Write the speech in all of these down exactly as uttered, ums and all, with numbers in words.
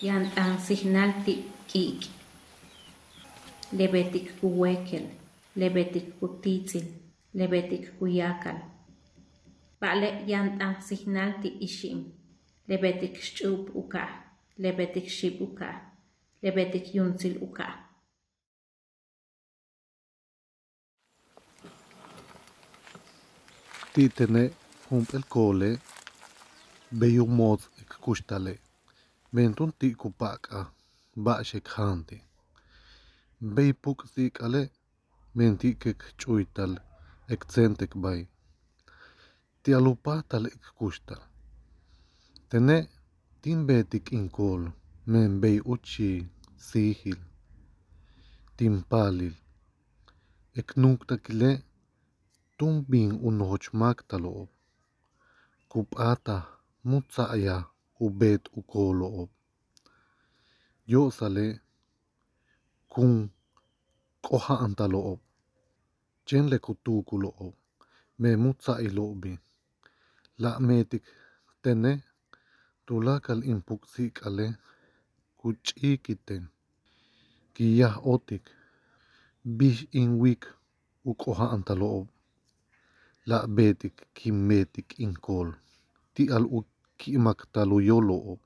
Yaan t'aan sijnal ti' k'i'ik', le beetik ku wéekel, le beetik ku tíits'il, le beetik ku yáakal. Ba'ale' yaan t'aan sijnal ti' ixi'im, le beetik xch'u'up u ka'aj, le beetik xi'ib u ka'aj, le beetik yuumtsil u ka'aj. Ti' tene' jump'éel koole' bey u moots k kuxtale', men túun ti' ku pa'ak'al ba'ax k jaante'. Bey puksi'ik'ale' men ti' k ch'uytal k tséentekbáaj. Ti'al u páajtal k kuxtal. Tene' tin beetik in kool men bey úuchij síijil tin paalil. K nuuktakile' túun bin u nojoch máaktalo'ob ku p'áataj mu tsa'ayaj u beet u koolo'ob. Yo'osale' kun k'oja'antalo'ob chéen le ku tuukulo'ob, men mu tsa'ayilo'obi'. La' meetik tene' tuláakal in puksi'ik'ale' ku ch'íikiten, kin yaj óotik bix in wilik u k'oja'antalo'ob. La' beetik kin beetik in kool ti'al u ki'imaktal u yóolo'ob.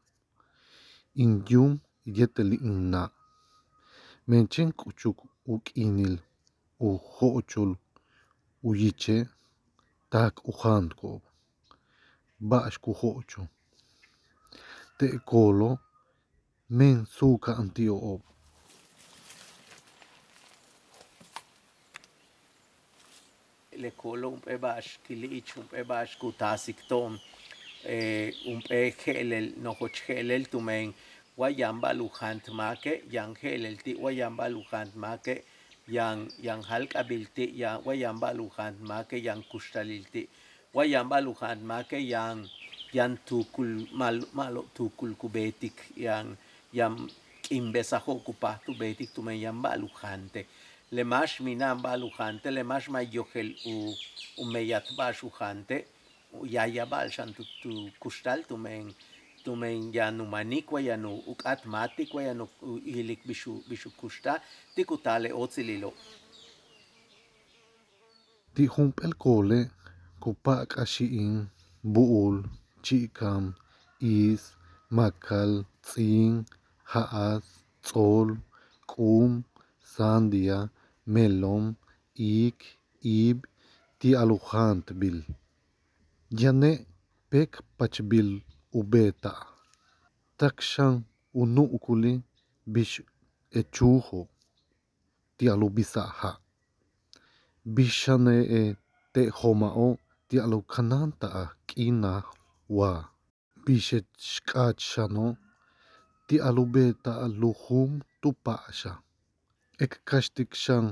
In yuum yéetel in na'. Men chéen k'uchuk u k'iinil u jo'ochol u yiche' taak u jaantko'ob ba'ax ku jo'ocho'. Te' koolo' men suuka'an ti'o'ob. Le koolo' jump'éel ba'ax kili' ich jump'éel ba'ax ku taasik to'on jump'éel je'elel nojoch je'elel tumen wa yaan ba'al u jaant máake' yaan je'elel ti', wa yaan ba'al u jaant máake' yaan yaan jáalk'abil ti', yaan wa yaan ba'al u jaant máake' yaan kuxtalil ti', wa yaan ba'al u jaant máake' yaan yaan tuukul ma'al ma'alob tuukul ku beetik yaan yaan k'iinbesajo'ob ku páajtal u beetik tumen yaan ba'al u jaante'. Le máax mina'an ba'al u jaante' le máax ma' yojel u u meyajt ba'ax u jaante' u yaayaj ba'al xan tu tu kuxtal tumen tumen yaan u manik wa yaan u k'áat máatik wa yaan u yilik bix u bix u kuxtal ti' ku taal le óotsililo'. Ti' jump'éel koole' ku pa'ak'al xi'im, bu'ul, chi'ikam, iis, makal, ts'íin, ja'as, ts'ool, k'úum, sandía, melón, iik, iib, ti'al u jaantbil. Yane' péek pachbil u beeta'al. Tak xan u nu'ukuli' bix echuujo' ti'al u bisa'al ja'. Bix xane' te' joma'o' ti'al u kanáanta'al k'iinaj wa. Bix ech k'áach xano' ti'al u beeta'al lu'um tu pa'axal. K kaxtik xan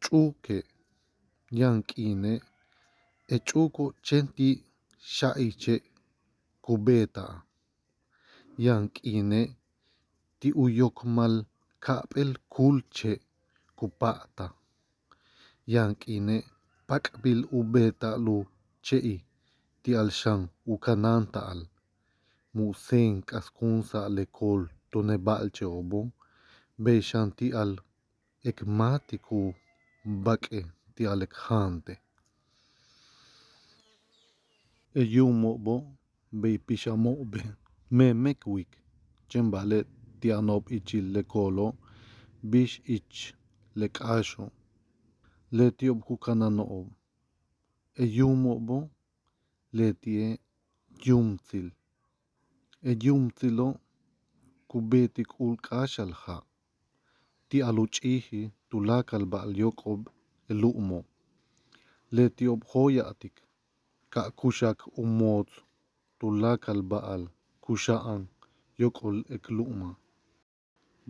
ch'uuke' yaan k'iine' e ch'uuko' chéen ti' xa'ich che' ku beeta'al. Yaan k'iine' ti' u yokmal ka'ap'éel kúul che' ku pa'atal. Yaan k'iine' pak'bil u beeta'al u che'i' ti'al xan u kanáanta'al. Mu' séen k'askúunsa'al le kool túune' ba'alche'obo', bey xan ti'al k máatik u bak'e' ti'al k jaante'. Le yuumo'obo' bey pixano'obe' méemekwilik chéen ba'ale' ti' yano'ob ichil le koolo' bix ich le k'áaxo'. Leti'ob ku kanáano'ob. Le yuumo'obo' leti'e' yuumtsil. Le yuumtsilo' ku beetik u k'áaxal ja' ti'al u ch'íijil tuláakal ba'al yóok'ol le lu'umo'. Leti'ob jóoya'tik ka kuxak u moots tuláakal ba'al kuxa'an yóok'ol le lu'uma'.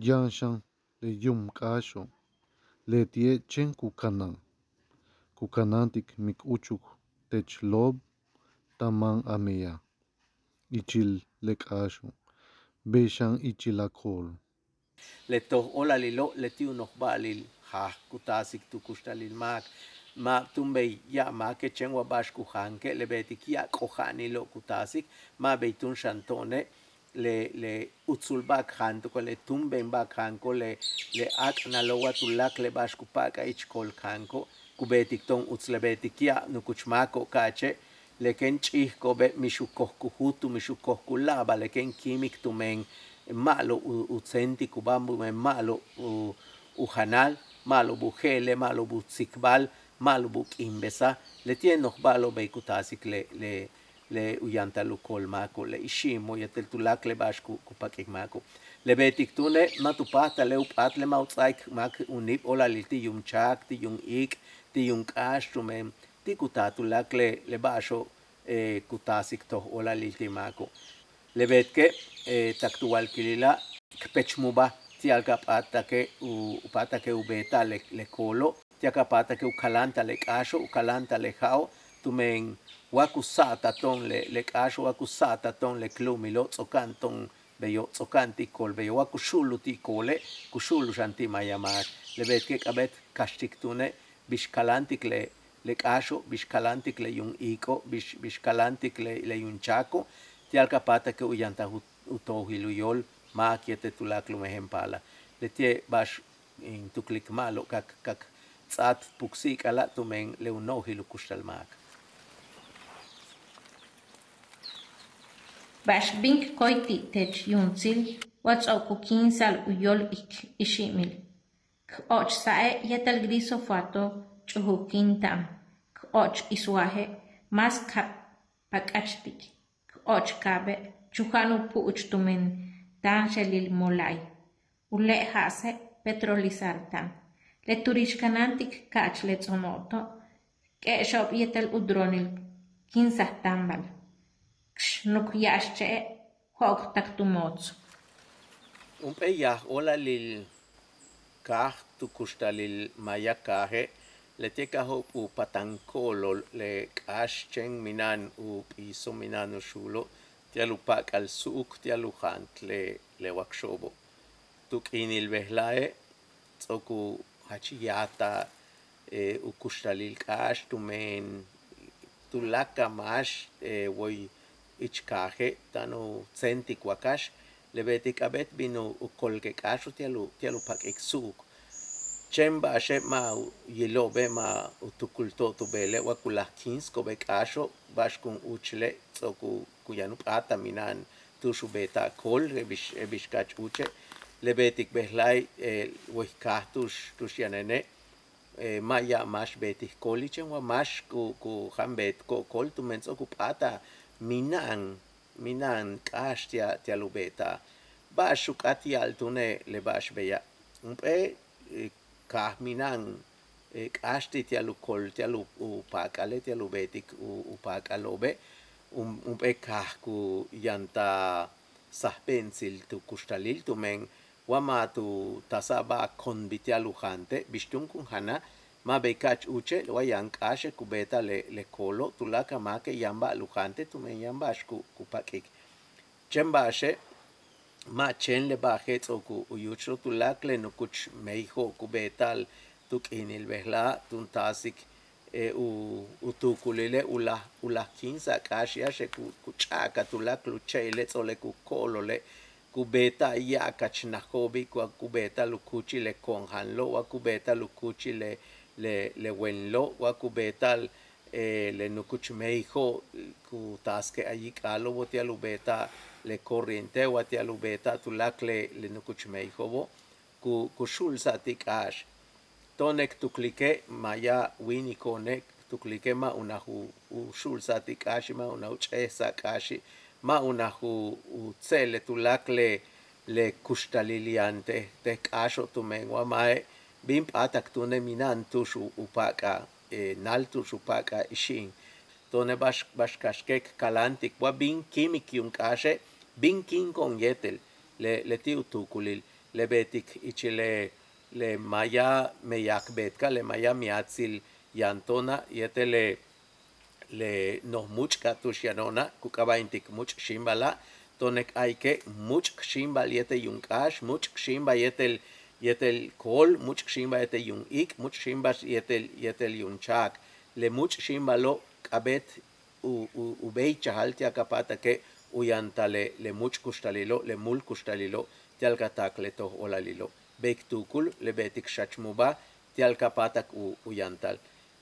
Yaan xan le yuum k'áaxo' leti'e' chéen ku kanáan. Ku kanáantik mix úuchuk teech loob ta máan a meyaj ichil le k'áaxo', bey xan ichil a kool. Le toj óolalilo' leti' u noj ba'alil jaaj ku taasik tu kuxtalil máak. Ma' túun bey ya'ab máake' chéen wa ba'ax ku jaanke' le beetik ya'ab k'oja'anilo' ku taasik, ma' bey túun xan to'one'. le le utsul ba'ax k janto'oke' le túumben ba'ax k janko'oke' le le áak'nalo'ob wa tuláakal le ba'ax ku pa'ak'al ich kool k janko'oke' ku beetik to'on uts. Le beetik ya'ab nukuch máako'ob ka'ache' le kéen ch'íijko'obe' mix u koj ku júutul mix u koj ku láak'al le kéen kíimik tumen ma'alob u tséentikubáa tumen ma'alob u janal, ma'alob u je'elel ma'alob u tsikbal, ma'alob u k'iimbesaj. Leti'e' noj ba'alo'ob bey ku taasik le le le u yantal u kool máako'ob le ixi'imo'ob yéetel tuláakal le ba'ax ku pak'ik máako'ob. Le beetik túune' ma' tu páajtal le u p'áatal le ma' u ts'áaik máak u níib óolalil ti' yuum cháak ti' yuum iik' ti' yuum k'áax tumen ti' ku taal tuláakal le ba'axo'ob ku taasik toj óolalil ti' máako'ob. Le beetike' tak tu walkilila' k pechmubáaj ti'al ka p'áatake' u p'áatake' u beeta'al le koolo', ti'al ka p'áatake' u kaláanta'al le k'áaxo' u kaláanta'al le ja'o' tumen wa ku sa'atal to'on le k'áaxo' wa ku sa'atal to'on le k lu'umilo' ts'o'oka'an to'on beyo' ts'o'oka'an ti' kool beyo' wa ku xu'ulul ti' koole' ku xu'ulul xan ti' maaya máak. Le beetike' k'a'abéet kaxtik túune' bix kaláantik le le k'áaxo' bix kaláantik le yuum iik'o' bix bix kaláantik le le yuum cháako' ti'al ka p'áatake' u yantal u toojil u yóol máak yéetel tuláakal u mejen paalal. Leti'e' ba'ax in tuklik ma'alob ka k ts'áat puksi'ik'ala' tumen le u no'ojil u kuxtal máak. Ba'ax bin k koy ti' teech yuumtsil wa ts'o'ok u kíinsa'al u yóol k ixi'imil. K ochsa'e' yéetel glifosato ch'ujukin ta'an k och isuaje' más ka pak'achtik. K och kaabe' chuja'an u pu'uch tumen táanxelil mola'ay. U le' ja'ase' petrolizar táan. Le turix kanáantik ka'ach le ts'ono'oto' k e'exo'ob yéetel u dronil kíinsaj táambal. K xnuk ya'axche'e' jo'ok tak tu moots. Jump'éel yaj óolalil kaaj tu kuxtalil maaya kaaje' leti'e' ka jo'op' u patan ko'olol le k'áax chéen mina'an u p'iiso' mina'an u xuulo' ti'al u pa'ak'al su'uk ti'al u jaant le le wakxo'obo'. Tu k'iinil bejla'e' ts'o'ok u jach yaataj u kuxtalil k'áax tumen tuláakal máax woy ich kaaje' táan u tséentik wakax. Le beetik k'a'abéet bin u kolke' k'áaxo' ti'al u ti'al u pak'ik su'uk. Chéen ba'axe' ma' u yilo'obe' ma' u tukulto'ob tu beele' wa ku laj kíinsko'obe' k'áaxo' ba'ax kun úuchule' ts'o'ok u ku yaan u p'áatal mina'an tu'ux u beeta'al kool je'el bix je'el bix ka'ach úuche'. Le beetik bejla'e' woy kaaj tu'ux tu'ux yanene' ma' ya'ab máax beetik kooli' chéen wa máax ku ku jan beetko'ob kool tumen ts'o'ok u p'áatal mina'an mina'an k'áax ti'al ti'al u beeta'al. Ba'ax u k'áat ya'al túune' le ba'ax beya'. Jump'éel kaaj mina'an k'áax ti' ti'al u kool ti'al u pa'ak'ale' ti'al u beetik u pa'ak'alo'obe'. Jump'éel kaaj ku yantal sajbe'entsil tu kuxtalil tumen wa ma' tu taasa'al ba'al konbil ti'al u jaante' bix túun kun janal ma' bey ka'ach úuche' wa yaan k'áaxe' ku beeta'al le le koolo' tuláakal máake' yaan ba'al u jaante' tumen yaan ba'ax ku ku pak'ik. Chéen ba'axe' ma' chéen le ba'aje' ts'o'ok u yúuchul tuláakal le nukuch meyajo'ob ku beeta'al tu k'iinil bejla'a' tun taasik u u tuukulile' u laj u laj kíinsa'al k'áax yáaxe' ku ku ch'a'akal tuláakal u che'ile' ts'o'ok le ku ko'olole' ku beeta'al ya'abkach najo'obi' wa ku beeta'al u kúuchil le ko'onjanlo' wa ku beeta'al u kúuchil le le le wenlo' wa ku beeta'al le nukuch meyajo'ob ku taaske' ayik'alo'obo' ti'al u beeta'al le corriente wa ti'al u beeta'al tuláakal le le nukuch meyajo'obo' ku ku xu'ulsa'al ti' k'áax. To'one' k tuklike' maaya wíiniko'one' k tuklike' ma' unaj u xu'ulsa'al ti' k'áaxi' ma' unaj u ch'éejsa'al k'áaxi' ma' unaj u tse'elel tuláakal le le kuxtalil yaan te te k'áaxo' tumen wa ma'e' bin p'áatak túune' mina'an tu'ux u pa'ak'al nal tu'ux u pa'ak'al ixi'im. To'one' ba'ax ba'ax kaxke' k kaláantik wa bin kíimik yuum k'áaxe' bin kíinko'on yéetel le leti' u tuukulil le beetik ichil le le maaya meyaj beetka' le maaya miatsil yaan to'ona' yéetel le le noj múuch'ka' tu'ux yano'ona' ku k'aaba'intik múuch' xíimbala'. To'one' k a'alike' múuch'k xíimbal yéetel yuum k'áax múuch'k xíimbal yéetel yéetel kool múuch'k xíimbal yéetel yuum iik' múuch'k xíimbal yéetel yéetel yuum cháak. Le múuch'k xíimbalo' k'a'abéet u u béeychajal ti'al ka p'áatake' u yantal le múuch' kuxtalilo', le múul kuxtalilo', ti'al ka taak le toj óolalo'. Bey k tuukul le beetik xachmubáa ti'al ka páatak u yantal.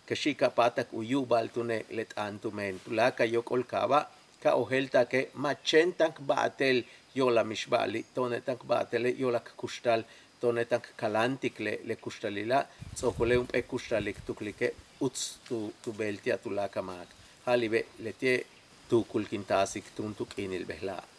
Kexi' ka páatak u yu'uba'al túune' le t'aan tumen tuláakal yóok'ol kaaba', ka ojéelta'ake' ma' chéen táan k ba'atel yo'olal mixba'ali', to'one' táan k ba'atele' yo'olal k kuxtal, to'one' táan k kaláantik le kuxtalila'. Ts'o'okole' jump'éel kuxtalil k tuklike' uts tu beel ti'al tuláakal máak. Ja'alibe' leti'e' tuukul kin taasik túun tu k'iinil bejla'a'.